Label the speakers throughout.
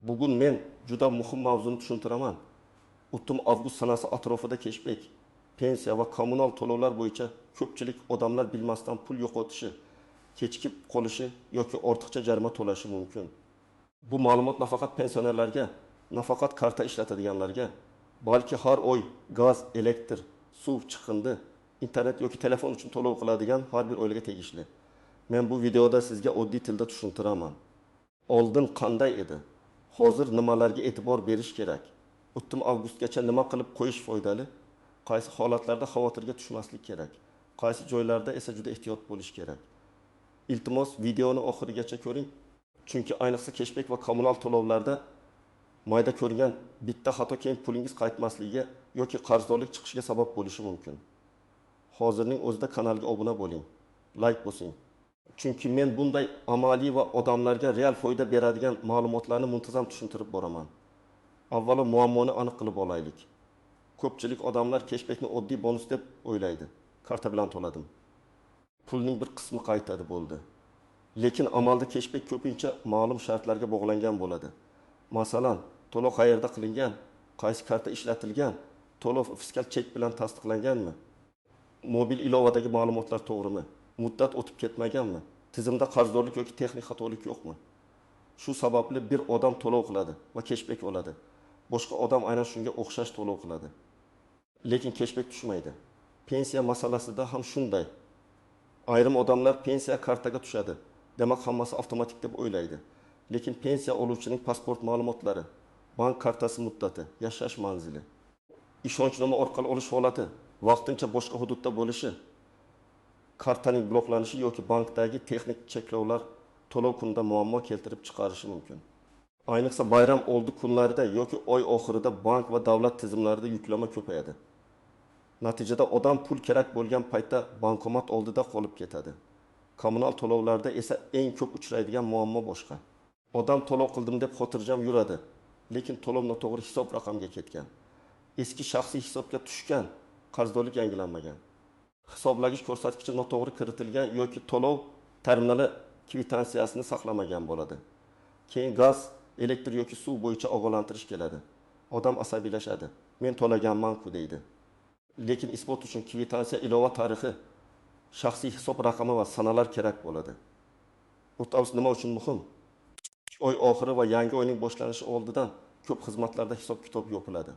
Speaker 1: Bugun men juda muhim mavzuni tushuntiraman. 30 avgust sanasi atrofida keshbek, pensiya va kommunal to'lovlar bo'yicha ko'pchilik odamlar bilmasdan pul yo'qotishi, kechikib qolishi yoki ortiqcha jarima to'lashi mumkin. Bu ma'lumot nafaqat pensionerlarga, nafaqat karta ishlatadiganlarga, balki har oy gaz, elektr, suv, chiqindi, internet yoki telefon uchun to'lov qiladigan har bir oilaga tegishli. Men bu videoda sizga oddiy tilda tushuntiraman. Oldin qanday edi? Hozir nimalarga e'tibor berish kerak? 30 avgustgacha nima qilib qo'yish foydali? Qaysi holatlarda xavotirga tushmaslik kerak? Qaysi joylarda esa juda ehtiyot bo'lish kerak? Iltimos, videoni oxirigacha ko'ring. Chunki ayniqsa keshbek va kommunal to'lovlarda mayda ko'ringan bitta xato keyin pulingiz qaytmasligiga yoki qarzdorlik chiqishiga sabab bo'lishi mumkin. Hozirning o'zida kanalga obuna bo'ling, like bosing. Chunki men bunday amaliy va odamlarga real foyda beradigan ma'lumotlarni muntazam tushuntirib boraman. Avvalo muammoni aniq qilib olaylik. Ko'pchilik odamlar keshbekni oddiy bonus deb o'ylaydi. Karta bilan to'ladim, pulning bir qismi qaytadi, bo'ldi. Lekin amalda keshbek ko'pincha ma'lum shartlarga bog'langan bo'ladi. Masalan, to'lov qayerda qilingan, qaysi karta ishlatilgan, to'lov fiskal chek bilan tasdiqlanganmi, mobil ilovadagi ma'lumotlar to'g'rimi, muddat o'tib ketmaganmi, tizimda qarzdorlik yoki texnik xatolik yo'qmi? Shu sababli bir odam to'lov qiladi va keshbek oladi. Boshqa odam aynan shunga o'xshash to'lov qiladi. Lekin keshbek tushmaydi. Pensiya masalasida ham shunday. Ayrim odamlar pensiya kartaga tushadi, demak hammasi avtomatik deb o'ylaydi. Lekin pensiya oluvchining pasport ma'lumotlari, bank kartasi muddati, yashash manzili, ishonchnoma orqali olish holati, vaqtincha boshqa hududda bo'lishi, kartaning bloklanishi yoki bankdagi texnik cheklovlar to'lov kunida muammo keltirib chiqarishi mumkin. Ayniqsa bayram oldi kunlarida yoki oy oxirida bank va davlat tizimlarida yuklama ko'payadi. Natijada odam pul kerak bo'lgan paytda bankomat oldida qolib ketadi. Kommunal to'lovlarda esa eng ko'p uchraydigan muammo boshqa. Odam to'lov qildim deb xotirjam yuradi, lekin to'lov noto'g'ri hisob raqamga ketgan. Eski shaxsiy hisobga tushgan, qarzdorlik yangilanmagan. Hisoblagich ko'rsatkichi noto'g'ri kiritilgan yoki to'lov terminali kvitansiyasini saqlamagan bo'ladi. Keyin gaz, elektr yoki suv bo'yicha ogohlantirish keladi. Odam asabiylashadi. Men to'laganman-ku deydi. Lekin isbot uchun kvitansiya, ilova tarixi, shaxsiy hisob raqami va sanalar kerak bo'ladi. 30 avgust nima uchun muhim? Oy oxiri va yangi oyning boshlanishi oldidan ko'p xizmatlarda hisob-kitob yopiladi.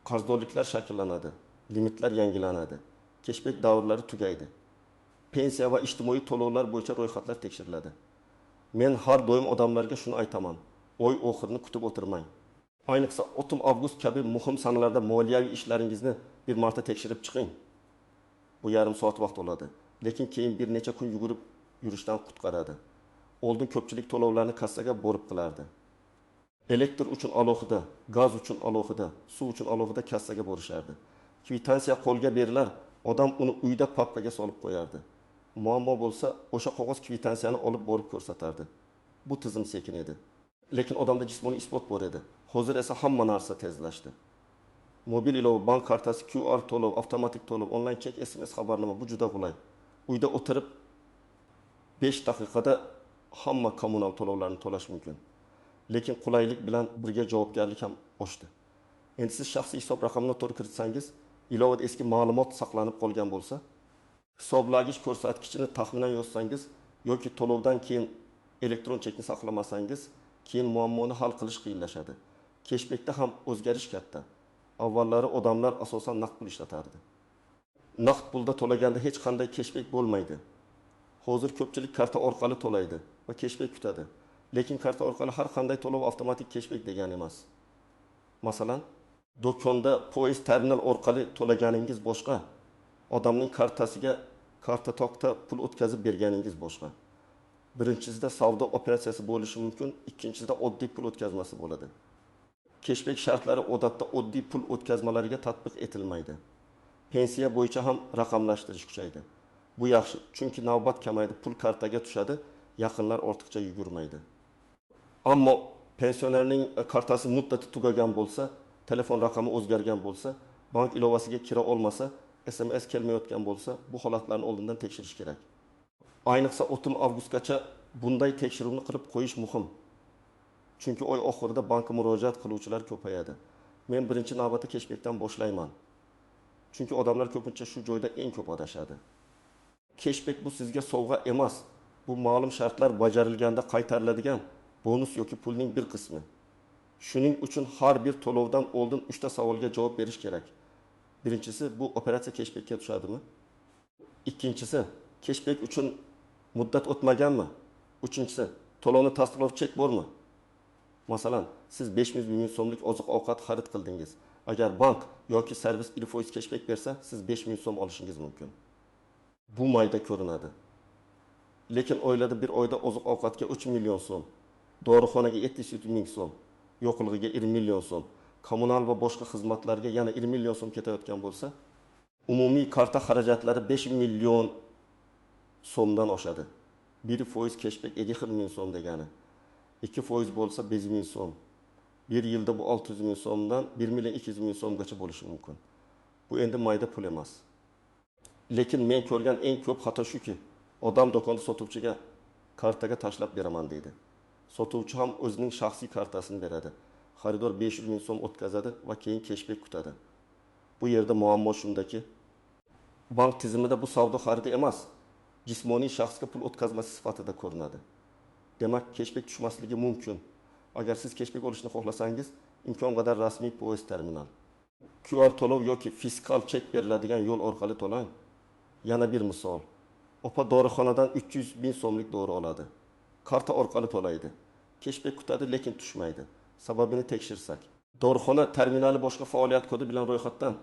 Speaker 1: Qarzdorliklar shakllanadi, limitlar yangilanadi, keshbek davrlari tugaydi. Pensiya va ijtimoiy to'lovlar bo'yicha ro'yxatlar tekshiriladi. Men har doim odamlarga shuni aytaman: oy oxirini kutib o'tirmang. Ayniqsa 30 avgust kabi muhim sanalarda moliyaviy ishlaringizni bir marta tekshirib chiqing. Bu yarim soat vaqt oladi, lekin keyin bir necha kun yugurib yurishdan qutqaradi. Oldin ko'pchilik to'lovlarni kassaga borib qilardi. Elektr uchun alohida, gaz uchun alohida, suv uchun alohida kassaga borishardi. Kvitansiya qo'lga berilar, odam uni uyda papkaga solib qo'yardi. Muammo bo'lsa, o'sha qog'oz kvitansiyani olib borib ko'rsatardi. Bu tizim sekin edi. Lekin odamda jismoniy isbot bor edi. Hozir esa hamma narsa tezlashdi. Mobil ilova, bank kartasi, QR to'lov, avtomatik to'lov, onlayn chek, SMS xabarnoma, bu juda qulay. Uyda o'tirib 5 daqiqada hamma kommunal to'lovlarni to'lash mumkin. Lekin qulaylik bilan birga javobgarlik ham oshdi. Endi siz shaxsiy hisob raqamini to'g'ri kiritsangiz, ilovada eski ma'lumot saqlanib qolgan bo'lsa, hisoblagich ko'rsatkichini taxminan yozsangiz yoki to'lovdan keyin elektron chekni saqlamasangiz, keyin muammoni hal qilish qiyinlashadi. Keshbekda ham o'zgarish katta. Avvallari odamlar asosan naqd pul ishlatardi. Naqd pulda to'laganda hech qanday keshbek bo'lmaydi. Hozir ko'pchilik karta orqali to'laydi va keshbek kutadi. Lekin karta orqali har qanday to'lov avtomatik keshbek degani emas. Masalan, do'konda poyezd terminal orqali to'laganingiz boshqa, odamning kartasiga karta tokda pul o'tkazib berganingiz boshqa. Birinchisida savdo operatsiyasi bo'lishi mumkin, ikkinchisida oddiy pul o'tkazmasi bo'ladi. Keshbek shartlari odatda oddiy pul o'tkazmalariga tatbiq etilmaydi. Pensiya bo'yicha ham raqamlashtirish kuchaydi. Bu yaxshi, chunki navbat kamaydi, pul kartaga tushadi, yaqinlar ortiqcha yugurmaydi. Ammo pensionerning kartasi muddati tugagan bo'lsa, telefon raqami o'zgargan bo'lsa, bank ilovasiga kira olmasa, SMS kelmayotgan bo'lsa, bu holatlarni oldindan tekshirish kerak. Ayniqsa 30 avgustgacha bunday tekshiruvni qilib qo'yish muhim. Chunki oy oxirida bankka murojaat qiluvchilar ko'payadi. Men birinchi navbatda keshbekdan boshlayman. Chunki odamlar ko'pincha shu joyda eng ko'p adashadi. Keshbek bu sizga sovg'a emas. Bu ma'lum shartlar bajarilganda qaytariladigan bonus yoki pulning bir qismi. Shuning uchun har bir to'lovdan oldin 3 ta savolga javob berish kerak. Birinchisi, bu operatsiya keshbekka tushadimi? Ikkinchisi, keshbek uchun muddat o'tmaganmi? Uchinchisi, to'lovni tasdiqlovchi chek bormi? Masalan, siz 500 ming so'mlik oziq-ovqat xarid qildingiz. Agar bank yoki servis 1% keshbek bersa, siz 5000 so'm olishingiz mumkin. Bu mayda ko'rinadi. Lekin oilada bir oyda oziq-ovqatga 3 million so'm, dorixonaga 700 ming so'm, yoqilg'iga 1 million so'm, kommunal va boshqa xizmatlarga yana 1 million so'm ketayotgan bo'lsa, umumiy karta xarajatlari 5 million so'mdan oshadi. 1% keshbek 50 ming so'm degani. 2% bo'lsa 5 ming so'm. Bir yilda bu 600 ming so'mdan 1 million 200 ming so'mgacha bo'lishi mumkin. Bu endi mayda pul emas. Lekin men ko'rgan eng ko'p xato shuki, odam do'konda sotuvchiga kartaga tashlab beraman deydi. Sotuvchi ham o'zining shaxsiy kartasini beradi. Xaridor 500 ming so'm o'tkazadi va keyin keshbek kutadi. Bu yerda muammo shundaki, bank tizimida bu savdo xaridi emas, jismoniy shaxsga pul o'tkazmasi sifatida ko'rinadi. Demak, keshbek tushmasligi mumkin. Agar siz keshbek olishni xohlasangiz, imkon qadar rasmiy POS terminal, QR to'lov yoki fiskal chek beriladigan yo'l orqali to'lang. Yana bir misol. Opa dorixonadan 300 ming so'mlik dori oladi. Karta orqali to'laydi. Keshbek kutadi, lekin tushmaydi. Sababini tekshirsak, dorixona terminali boshqa faoliyat kodi bilan ro'yxatdan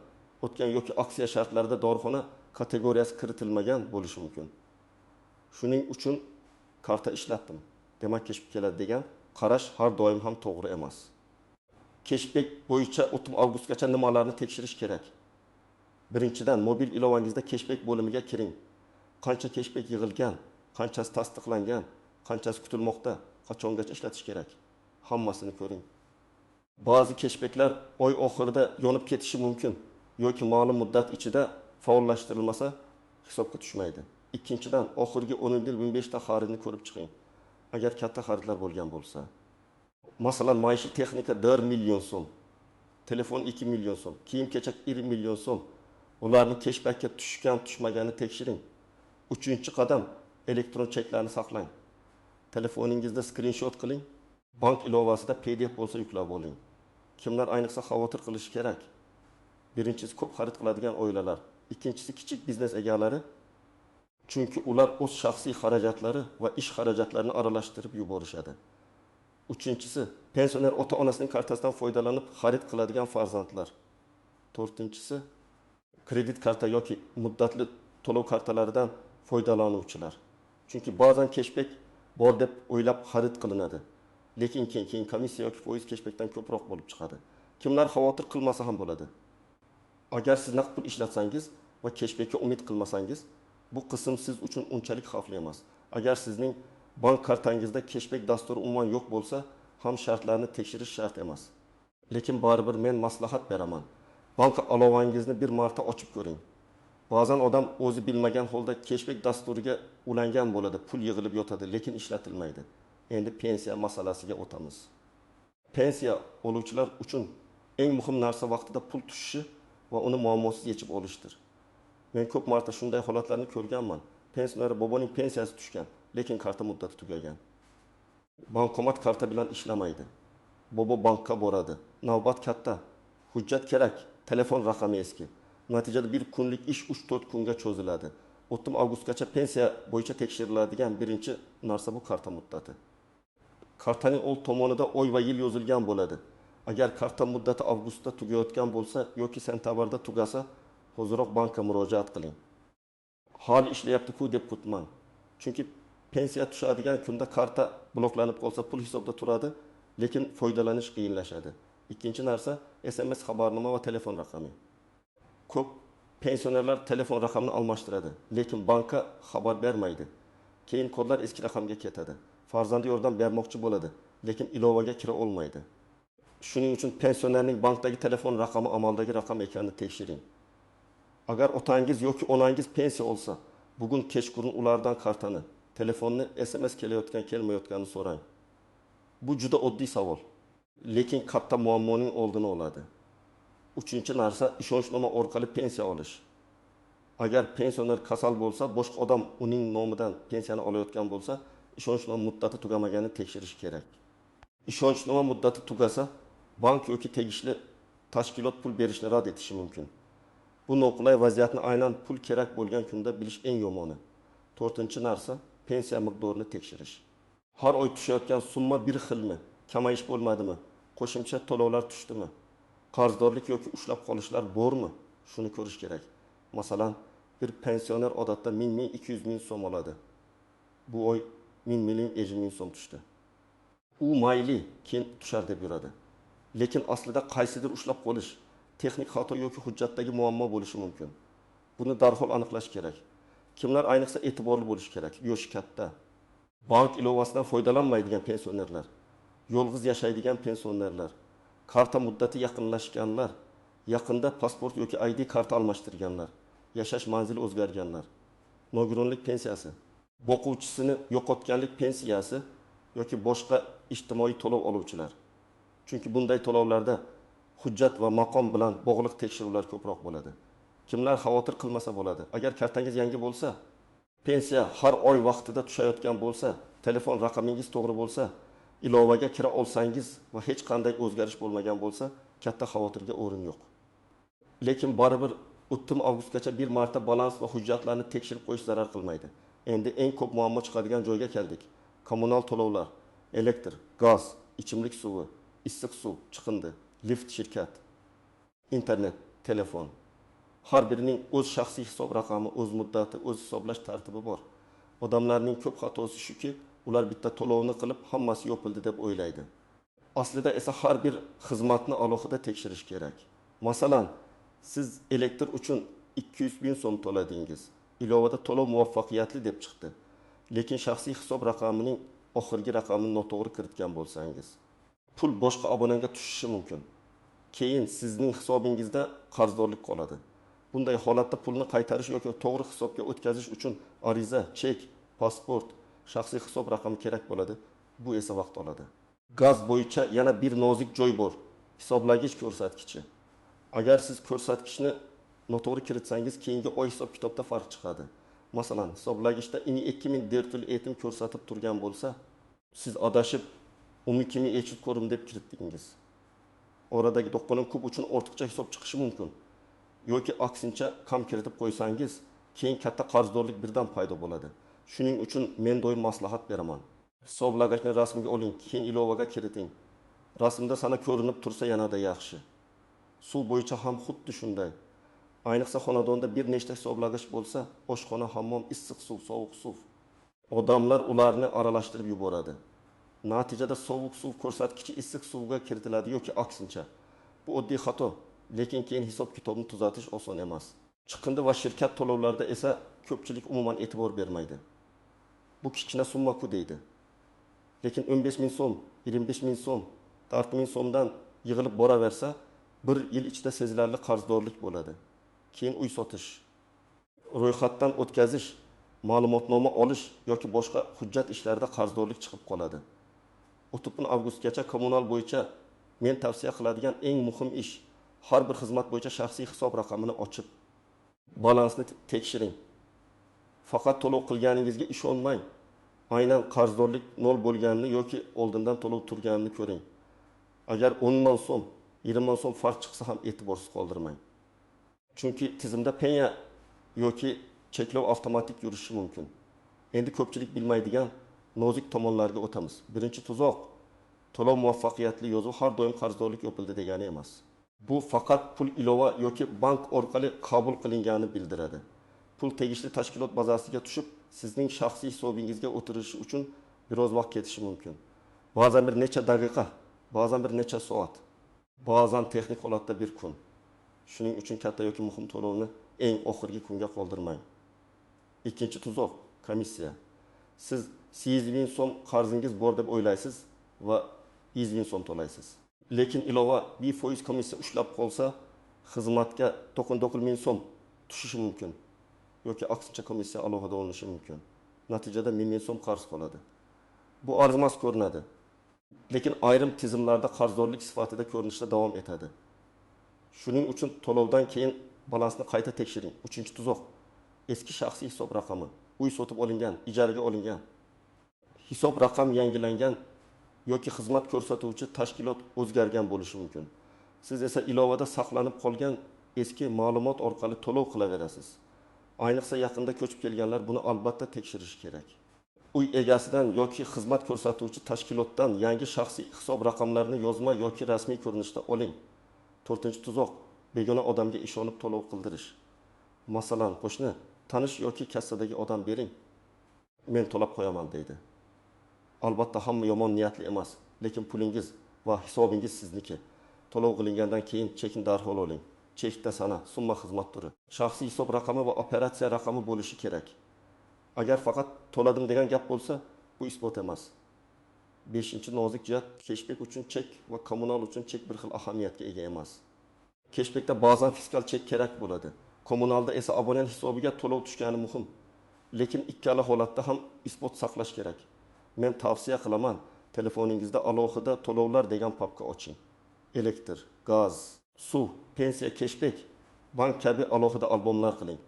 Speaker 1: o'tgan yoki aksiya shartlarida dorixona kategoriyasi kiritilmagan bo'lishi mumkin. Shuning uchun karta ishlatdim, demak keshbek keladi degan qarash har doim ham to'g'ri emas. Keshbek bo'yicha 30 avgustgacha nimalarni tekshirish kerak? Birinchidan, mobil ilovangizda keshbek bo'limiga kiring. Qancha keshbek yig'ilgan, qanchasi tasdiqlangan, qanchasi kutilmoqda, qachongacha ishlatish kerak? Hammasini ko'ring. Ba'zi keshbeklar oy oxirida yonib ketishi mumkin yoki ma'lum muddat ichida faollashtirilmasa hisobga tushmaydi. Ikkinchidan, oxirgi 10-15 ta xaridni ko'rib chiqing. Agar katta xaridlar bo'lgan bo'lsa. Masalan, maishiy texnika 4 million so'm, telefon 2 million so'm, kiyim-kechak 1 million so'm. Ularni keshbekka tushgan, tushmaganini tekshiring. Uchinchi qadam, elektron cheklarni saqlang. Telefoningizda skrinshot qiling, bank ilovasida PDF bo'lsa yuklab oling. Kimlar ayniqsa xavotir qilishi kerak? Birinchisi, ko'p xarid qiladigan oilalar. Ikkinchisi, kichik biznes egalari. Chunki ular o'z shaxsiy xarajatlari va ish xarajatlarini aralashtirib yuborishadi. Uchinchisi, pensioner ota-onasining kartasidan foydalanib xarid qiladigan farzandlar. To'rtinchisi, kredit karta yoki muddatli to'lov kartalaridan foydalanuvchilar. Chunki ba'zan keshbek bor deb o'ylab xarid qilinadi. Lekin keyin komissiya yoki foiz keshbekdan ko'proq bo'lib chiqadi. Kimlar xavotir qilmasa ham bo'ladi. Agar siz naqd pul ishlatsangiz va keshbekka umid qilmasangiz, bu qism siz uchun unchalik xavfli emas. Agar sizning bank kartangizda keshbek dasturi umuman yo'q bo'lsa, ham shartlarni tekshirish shart emas. Lekin baribir men maslahat beraman. Bank ilovangizni bir marta ochib ko'ring. Ba'zan odam o'zi bilmagan holda keshbek dasturiga ulangan bo'ladi, pul yig'ilib yotadi, lekin ishlatilmaydi. Endi pensiya masalasiga o'tamiz. Pensiya oluvchilar uchun eng muhim narsa vaqtida pul tushishi va uni muammosiz yechib olishdir. Men ko'p marta shunday holatlarni ko'rganman. Pensioner boboning pensiyasi tushgan, lekin karta muddati tugagan. Bankomat karta bilan ishlamaydi. Bobo bankka boradi. Navbat katta. Hujjat kerak, telefon raqami eski. Natijada bir kunlik ish 3-4 kunga cho'ziladi. 30 avgustgacha pensiya bo'yicha tekshiriladigan birinchi narsa bu karta muddati. Kartaning old tomonida oy va yil yozilgan bo'ladi. Agar karta muddati avgustda tugayotgan bo'lsa yoki sentyabrda tugasa, hoziroq bankka murojaat qiling. Hali ishlayapti-ku deb kutmang. Chunki pensiya tushadigan kunda karta bloklanib qolsa pul hisobda turadi, lekin foydalanish qiyinlashadi. Ikkinchi narsa SMS xabarnoma va telefon raqami. Ko'p pensionerlar telefon raqamini almashtiradi, lekin bankka xabar bermaydi. Keyin kodlar eski raqamga ketadi. Farzandi yordam bermoqchi bo'ladi, lekin ilovaga kira olmaydi. Shuning uchun pensionerning bankdagi telefon raqami amaldagi raqam ekanini tekshiring. Agar otangiz yoki onangiz pensiya olsa, bugun kechqurun ulardan kartani, telefonni SMS kelayotgan, kelmayotganini so'rang. Bu juda oddiy savol, lekin katta muammoning oldini oladi. Uchinchi narsa, ishonchnoma orqali pensiya olish. Agar pensioner kasal bo'lsa, boshqa odam uning nomidan pensiyani olayotgan bo'lsa, ishonchnoma muddati tugamaganini tekshirish kerak. Ishonchnoma muddati tugasa, bank yoki tegishli tashkilot pul berishni rad etishi mumkin. Bu noqulay vaziyatni aynan pul kerak bo'lgan kunda bilish eng yomoni. To'rtinchi narsa, pensiya miqdorini tekshirish. Har oy tushayotgan summa bir xilmi, kamayish bo'lmadimi, qo'shimcha to'lovlar tushdimi, qarzdorlik yoki ushlab qolishlar bormi? Shuni ko'rish kerak. Masalan, bir pensioner odatda 1000-1200 ming so'm oladi. Bu oy 1000 million 50 ming so'm tushdi. U mayli, keyin tushar deb yuradi. Lekin aslida qaysidir ushlab qolish, texnik xato yoki hujjatdagi muammo bo'lishi mumkin. Buni darhol aniqlash kerak. Kimlar ayniqsa e'tiborli bo'lishi kerak? Yoshi katta, bank ilovasidan foydalanmaydigan pensionerlar, yolg'iz yashaydigan pensionerlar, karta muddati yaqinlashganlar, yaqinda pasport yoki ID karta almashtirganlar, yashash manzili o'zgarganlar, nogironlik pensiyasi, boquvchisini yo'qotganlik pensiyasi yoki boshqa ijtimoiy to'lov oluvchilar. Chunki bunday to'lovlarda hujjat va maqom bilan bog'liq tekshiruvlar ko'proq bo'ladi. Kimlar xavotir qilmasa bo'ladi? Agar kartangiz yangi bo'lsa, pensiya har oy vaqtida tushayotgan bo'lsa, telefon raqamingiz to'g'ri bo'lsa, ilovaga kira olsangiz va hech qanday o'zgarish bo'lmagan bo'lsa, katta xavotirga o'rin yo'q. Lekin baribir 30 avgustgacha bir marta balans va hujjatlarni tekshirib qo'yish zarar qilmaydi. Endi eng ko'p muammo chiqadigan joyga keldik. Kommunal to'lovlar, elektr, gaz, ichimlik suvi, issiq suv, chiqindi, lift shirkat, internet, telefon. Har birining o'z shaxsiy hisob raqami, o'z muddati, o'z hisoblash tartibi bor. Odamlarning ko'p xatosi shuki, ular bitta to'lovni qilib hammasi yopildi deb o'ylaydi. Aslida esa har bir xizmatni alohida tekshirish kerak. Masalan, siz elektr uchun 200 ming so'm to'ladingiz. Ilovada to'lov muvaffaqiyatli deb chiqdi. Lekin shaxsiy hisob raqamining oxirgi raqamini noto'g'ri kiritgan bo'lsangiz, pul boshqa abonentga tushishi mumkin. Keyin sizning hisobingizda qarzdorlik qoladi. Bunday holatda pulni qaytarish yoki to'g'ri hisobga o'tkazish uchun ariza, chek, pasport, shaxsiy hisob raqami kerak bo'ladi. Bu esa vaqt oladi. Gaz bo'yicha yana bir nozik joy bor. Hisoblagich ko'rsatkichi. Agar siz ko'rsatkichni noto'g'ri kiritsangiz, keyingi oy hisob kitobda farq chiqadi. Masalan, hisoblagichda 2400 etim ko'rsatib turgan bo'lsa, siz adashib 12500 ko'rim deb kiritdingiz. Oradagi 9 kub uchun ortiqcha hisob chiqishi mumkin. Yoki aksincha kam kiritib qo'ysangiz, keyin katta qarzdorlik birdan paydo bo'ladi. Shuning uchun men doim maslahat beraman. Hisoblagichni rasmga oling, keyin ilovaga kiriting. Rasmda sana ko'rinib tursa yanada yaxshi. Suv bo'yicha ham xuddi shunday. Ayniqsa xonadonda bir nechta hisoblagich bo'lsa, oshxona, hammom, issiq suv, sovuq suv. Odamlar ularni aralashtirib yuboradi. Natijada sovuq suv ko'rsatkichi issiq suvga kiritiladi yoki aksincha. Bu oddiy xato, lekin keyin hisob-kitobni tuzatish oson emas. Chiqindi va shirkat to'lovlarida esa ko'pchilik umuman e'tibor bermaydi. Bu kichkina summa-ku deydi. Lekin 15 ming so'm, 25 ming so'm, 4 ming so'mdan yig'ilib boraversa, bir yil ichida sezilarli qarzdorlik bo'ladi. Keyin uy sotish, ro'yxatdan o'tkazish, ma'lumotnoma olish yoki boshqa hujjat ishlarida qarzdorlik chiqib qoladi. 30 avgustgacha kommunal bo'yicha men tavsiya qiladigan eng muhim ish, har bir xizmat bo'yicha shaxsiy hisob raqamini ochib, balansni tekshiring. Faqat to'lov qilganingizga ishonmang. Aynan qarzdorlik nol bo'lganini yoki oldindan to'lov turganini ko'ring. Agar 10 ming so'm, 20 ming so'm farq chiqsa ham e'tiborsiz qoldirmang. Chunki tizimda penya yoki cheklov avtomatik yurishi mumkin. Endi ko'pchilik bilmaydigan nozik tomonlarga o'tamiz. Birinchi tuzoq, to'lov muvaffaqiyatli yozuv har doim qarzdorlik yopildi degani emas. Bu faqat pul ilova yoki bank orqali qabul qilinganini bildiradi. Pul tegishli tashkilot bazasiga tushib, sizning shaxsiy hisobingizga o'tirishi uchun biroz vaqt ketishi mumkin. Ba'zan bir necha daqiqa, ba'zan bir necha soat, ba'zan texnik holatda bir kun. Shuning uchun katta yoki muhim to'lovni eng oxirgi kunga qoldirmang. Ikkinchi tuzoq, komissiya. Siz 8 ming so'm qarzingiz bor deb o'ylaysiz va 100 ming so'm to'laysiz. Lekin ilova 1% komissiya ushlab qolsa, xizmatga 99 ming so'm tushishi mumkin yoki aksincha komissiya alohida olinishi mumkin. Natijada 1000 ming so'm qarz qoladi. Bu arzimas ko'rinadi. Lekin ayrim tizimlarda qarzdorlik sifatida ko'rinishda davom etadi. Shuning uchun to'lovdan keyin balansni qayta tekshiring. Uchinchi tuzoq: eski shaxsiy hisob raqami. Uy sotib olingan, ijaraga olingan. Hisob raqam yangilangan yoki xizmat ko'rsatuvchi tashkilot o'zgargan bo'lishi mumkin. Siz esa ilovada saqlanib qolgan eski ma'lumot orqali to'lov qilaverasiz. Ayniqsa yaqinda ko'chib kelganlar buni albatta tekshirishi kerak. Uy egasidan yoki xizmat ko'rsatuvchi tashkilotdan yangi shaxsiy hisob raqamlarini yozma yoki rasmiy ko'rinishda oling. To'rtinchi tuzoq: begona odamga ishonib to'lov qildirish. Masalan, qo'shni, tanish yoki kassadagi odam bering, men to'lab qo'yaman deydi. Albatta hamma yomon niyatli emas, lekin pulingiz va hisobingiz sizniki. To'lov qilingandan keyin chekni darhol oling. Chekda sana, summa, xizmat turi, shaxsiy hisob raqami va operatsiya raqami bo'lishi kerak. Agar faqat to'ladim degan gap bo'lsa, bu isbot emas. Beshinchi nozik jihat: keshbek uchun chek va kommunal uchun chek bir xil ahamiyatga ega emas. Keshbekda ba'zan fiskal chek kerak bo'ladi. Kommunalda esa abonent hisobiga to'lov tushgani muhim. Lekin ikkala holatda ham isbot saqlash kerak. Men tavsiya qilaman, telefoningizda alohida to'lovlar degan papka oching. Elektr, gaz, suv, pensiya, keshbek, bank kabi alohida albomlar qiling.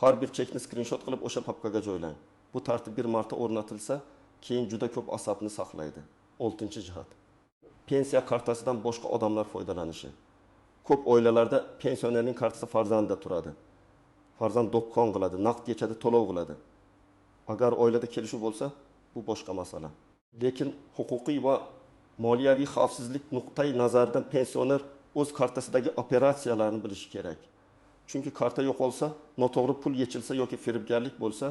Speaker 1: Har bir chekni skrinshot qilib o'sha papkaga joylang. Bu tartib bir marta o'rnatilsa, keyin juda ko'p asabni saqlaydi. Oltinchi jihat: pensiya kartasidan boshqa odamlar foydalanishi. Ko'p oilalarda pensionerning kartasi farzandida turadi. Farzand do'kon qiladi, naqd yechadi, to'lov qiladi. Agar oilada kelishuv bo'lsa, bu boshqa masala. Lekin huquqiy va moliyaviy xavfsizlik nuqtai nazaridan pensioner o'z kartasidagi operatsiyalarni bilishi kerak. Chunki karta yo'qolsa, noto'g'ri pul yechilsa yoki firibgarlik bo'lsa,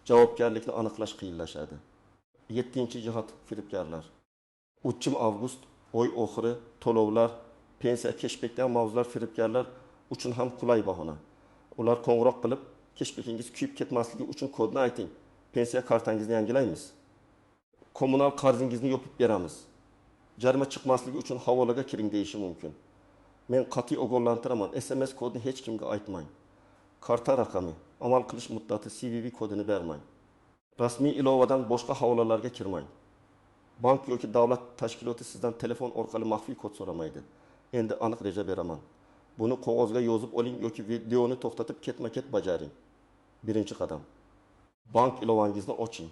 Speaker 1: javobgarlikni aniqlash qiyinlashadi. Yettinchi jihat: firibgarlar. 3 avgust, oy oxiri, to'lovlar, pensiya, keshbekdan mavzular firibgarlar uchun ham qulay bahona. Ular qo'ng'iroq qilib, keshbekingiz kuyib ketmasligi uchun kodni ayting, pensiya kartangizni yangilaymiz, kommunal qarzingizni yopib beramiz, jarima chiqmasligi uchun havolaga kiring deyishi mumkin. Men qat'iy ogohlantiraman, SMS kodni hech kimga aytmang. Karta raqami, amal qilish muddati, CVV kodini bermang. Rasmiy ilovadan boshqa havolalarga kirmang. Bank yoki davlat tashkiloti sizdan telefon orqali maxfiy kod so'ramaydi. Endi aniq reja beraman. Buni qog'ozga yozib oling yoki videoni to'xtatib ketma-ket bajaring. Birinchi qadam: bank ilovangizni oching.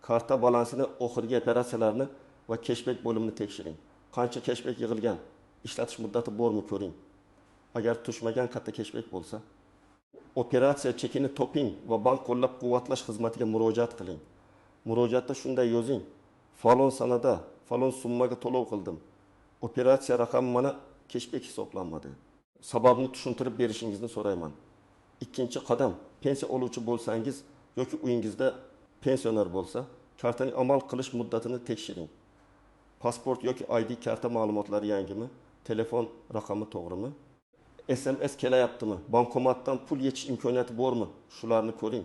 Speaker 1: Karta balansini, oxirgi operatsiyalarni va keshbek bo'limini tekshiring. Qancha keshbek yig'ilgan, ishlatish muddati bormi ko'ring. Agar tushmagan katta keshbek bo'lsa, operatsiya chekini toping va bank qo'llab-quvvatlash xizmatiga murojaat qiling. Murojaatda shunday yozing: falon sanada falon summaga to'lov qildim. Operatsiya raqami mana, keshbek hisoblanmadi. Sababni tushuntirib berishingizni so'rayman. Ikkinchi qadam: pensiya oluvchi bo'lsangiz yoki uyingizda pensioner bo'lsa, kartaning amal qilish muddatini tekshiring. Pasport yoki ID karta ma'lumotlari yangimi? Telefon raqami to'g'rimi? SMS kelayaptimi? Bankomatdan pul yechish imkoniyati bormi? Shularni ko'ring.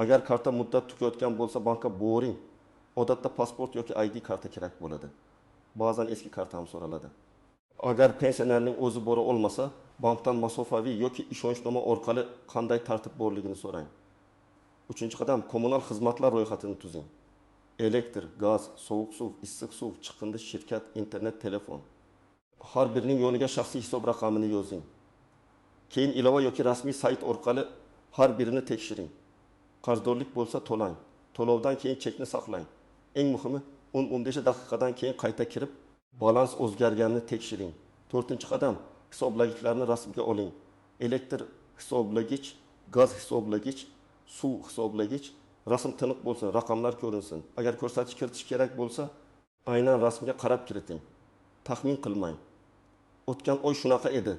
Speaker 1: Agar karta muddat tugayotgan bo'lsa, bankka boring. Odatda pasport yoki ID karta kerak bo'ladi. Ba'zan eski karta ham so'raladi. Agar pensionerning o'zi bora olmasa, bankdan masofaviy yoki ishonchnoma orqali qanday tartib borligini so'rang. Uchinchi qadam: kommunal xizmatlar ro'yxatini tuzing. Elektr, gaz, sovuq suv, issiq suv, chiqindi, shirkat, internet, telefon. Har birining yoniga shaxsiy hisob raqamini yozing. Keyin ilova yoki rasmiy sayt orqali har birini tekshiring. Qarzdorlik bo'lsa to'lang. To'lovdan keyin chekni saqlang. Eng muhimi, 10-15 daqiqadan keyin qayta kirib, balans o'zgarganini tekshiring. To'rtinchi qadam: hisoblagichlarni rasmga oling. Elektr hisoblagich, gaz hisoblagich, suv hisoblagich. Rasm tiniq bo'lsin, raqamlar ko'rinsin. Agar ko'rsatish kiritish kerak bo'lsa, aynan rasmga qarab kiriting. Taxmin qilmang. O'tgan oy shunaqa edi,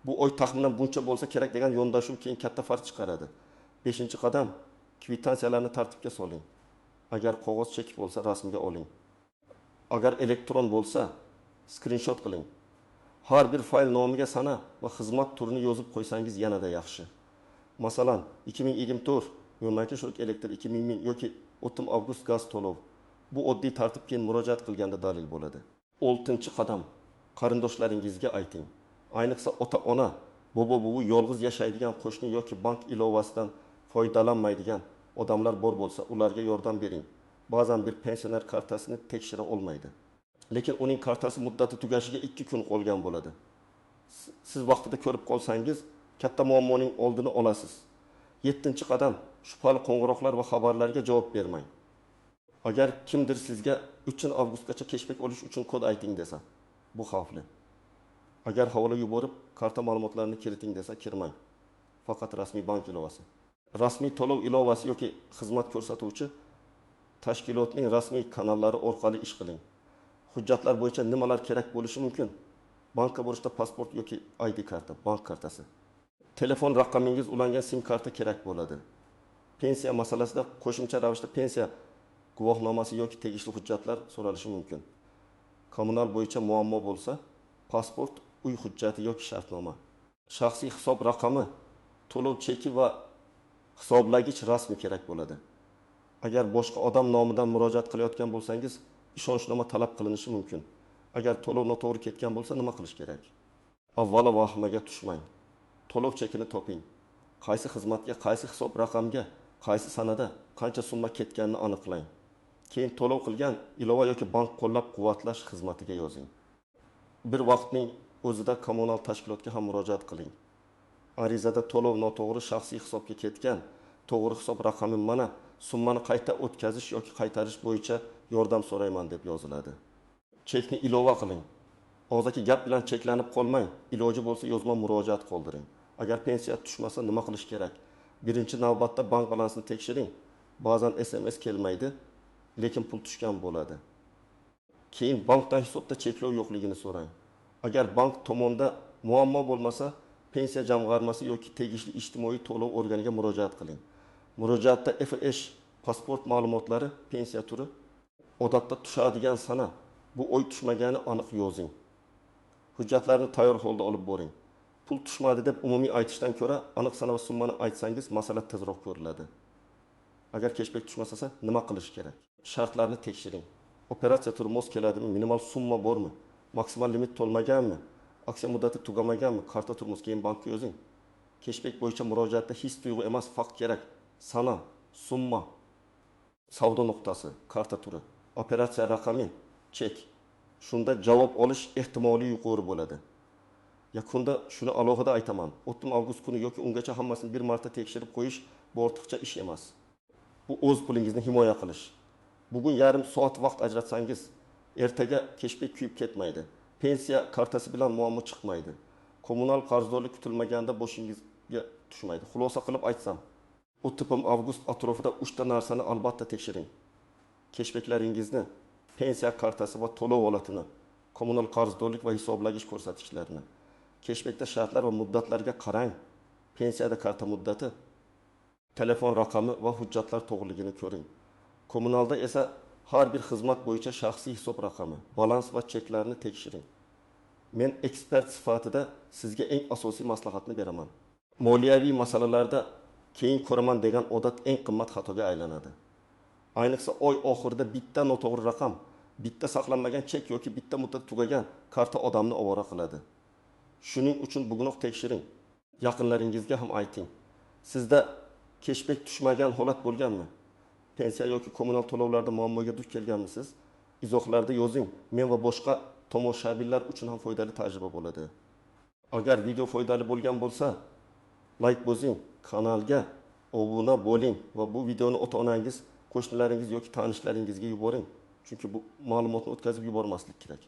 Speaker 1: bu oy taxminan buncha bo'lsa kerak degan yondashuv keyin katta farq chiqaradi. Beshinchi qadam: kvitansiyalarni tartibga soling. Agar qog'oz chek bo'lsa, rasmga oling. Agar elektron bo'lsa, skrinshot qiling. Har bir fayl nomiga sana va xizmat turini yozib qo'ysangiz yanada yaxshi. Masalan, 2024 yo'lnaki shirk elektr 2000 yoki 30 avgust gaz to'lov. Bu oddiy tartib keyin murojaat qilganda dalil bo'ladi. Oltinchi qadam: qarindoshlaringizga ayting. Ayniqsa ota-ona, bobo-buvi, yolg'iz yashaydigan qo'shni yoki bank ilovasidan foydalanmaydigan odamlar bor bo'lsa, ularga yordam bering. Ba'zan bir pensioner kartasini tekshira olmaydi. Lekin uning kartasi muddati tugashiga 2 kun qolgan bo'ladi. Siz vaqtida ko'rib qolsangiz, katta muammoning oldini olasiz. 7-qadam, shubhali qo'ng'iroqlar va xabarlarga javob bermang. Agar kimdir sizga 3 avgustgacha keshbek olish uchun kod ayting desa, bu xavfli. Agar havola yuborib, karta ma'lumotlarini kiriting desa, kirmang. Faqat rasmiy bank ilovasi. Rasmiy to'lov ilovasi yoki xizmat ko'rsatuvchi tashkilotning rasmiy kanallari orqali ish qiling. Hujjatlar bo'yicha nimalar kerak bo'lishi mumkin? Bankka borishda pasport yoki ID karta, bank kartasi. Telefon raqamingiz ulangan SIM karta kerak bo'ladi. Pensiya masalasida qo'shimcha ravishda pensiya guvohnomasi yoki tegishli hujjatlar so'ralishi mumkin. Kommunal bo'yicha muammo bo'lsa, pasport, uy hujjati yoki shartnoma. Shaxsiy hisob raqami, to'lov cheki va hisoblagich rasmi kerak bo'ladi. Agar boshqa odam nomidan murojaat qilayotgan bo'lsangiz, ishonchnoma talab qilinishi mumkin. Agar to'lov noto'g'ri ketgan bo'lsa, nima qilish kerak? Avvalo vahimaga tushmang. To'lov chekini toping. Qaysi xizmatga, qaysi hisob raqamga, qaysi sanada qancha summa ketganini aniqlang. Keyin to'lov qilgan ilova yoki bank qo'llab-quvvatlash xizmatiga yozing. Bir vaqtning o'zida kommunal tashkilotga ham murojaat qiling. Arizada to'lov noto'g'ri shaxsiy hisobga ketgan, to'g'ri hisob raqami mana, summani qayta o'tkazish yoki qaytarish bo'yicha yordam so'rayman deb yoziladi. Chekni ilova qiling. Og'zaki gap bilan cheklanib qolmang, iloji bo'lsa yozma murojaat qoldiring. Agar pensiya tushmasa nima qilish kerak? Birinchi navbatda bank balansini tekshiring. Ba'zan SMS kelmaydi, lekin pul tushgan bo'ladi. Keyin bankdan hisobda cheklov yo'qligini so'rang. Agar bank tomonda muammo bo'lmasa, pensiya jamg'armasi yoki tegishli ijtimoiy to'lov organiga murojaat qiling. Murojaatda FH, pasport ma'lumotlari, pensiya turi, odatda tushadigan sana, bu oy tushmagani aniq yozing. Hujjatlarni tayyor holda olib boring. Pul tushmadi deb umumiy aytishdan ko'ra aniq sana va summani aytsangiz, masala tezroq ko'riladi. Agar keshbek tushmasa nima qilish kerak? Shartlarni tekshiring. Operatsiya turi mos keladimi? Minimal summa bormi? Maksimal limit to'lmaganmi? Aksiya muddati tugamaganmi? Karta turmos, keyin bankka yozing. Keshbek bo'yicha murojaatda his tuyg'u emas, fakt kerak. Sana, summa, savdo nuqtasi, karta turi, operatsiya raqami, chek. Shunda javob olish ehtimoli yuqori bo'ladi. Yakunda shuni alohida aytaman. 30 avgust kuni yoki ungacha hammasini bir marta tekshirib qo'yish bu ortiqcha ish emas. Bu o'z pulingizni himoya qilish. Bugun yarim soat vaqt ajratsangiz, ertaga keshbek kuyib ketmaydi. Pensiya kartasi bilan muammo chiqmaydi. Kommunal qarzdorlik kutilmaganda boshingizga tushmaydi. Xulosa qilib aytsam, 30 avgust atrofida 3 ta narsani albatta tekshiring. Keshbeklaringizni, pensiya kartasi va to'lov holatini, kommunal qarzdorlik va hisoblagich ko'rsatkichlarini. Keshbekda shartlar va muddatlarga qarang. Pensiyada karta muddati, telefon raqami va hujjatlar to'g'riligini ko'ring. Kommunalda esa har bir xizmat bo'yicha shaxsiy hisob raqami, balans va cheklarni tekshiring. Men ekspert sifatida sizga eng asosiy maslahatni beraman. Moliyaviy masalalarda keyin ko'raman degan odat eng qimmat xatoga aylanadi. Ayniqsa oy oxirida bitta noto'g'ri raqam, bitta saqlanmagan chek yoki bitta muddat tugagan karta odamni ovora qiladi. Shuning uchun bugunoq tekshiring. Yaqinlaringizga ham ayting. Sizda keshbek tushmagan holat bo'lganmi? Pensiya yoki kommunal to'lovlarda muammoga duch kelganmisiz? Izohlarda yozing. Men va boshqa tomoshabinlar uchun ham foydali tajriba bo'ladi. Agar video foydali bo'lgan bo'lsa, layk bosing, kanalga obuna bo'ling va bu videoni ota-onangiz, qo'shnilaringiz yoki tanishlaringizga yuboring. Chunki bu ma'lumotni o'tkazib yubormaslik kerak.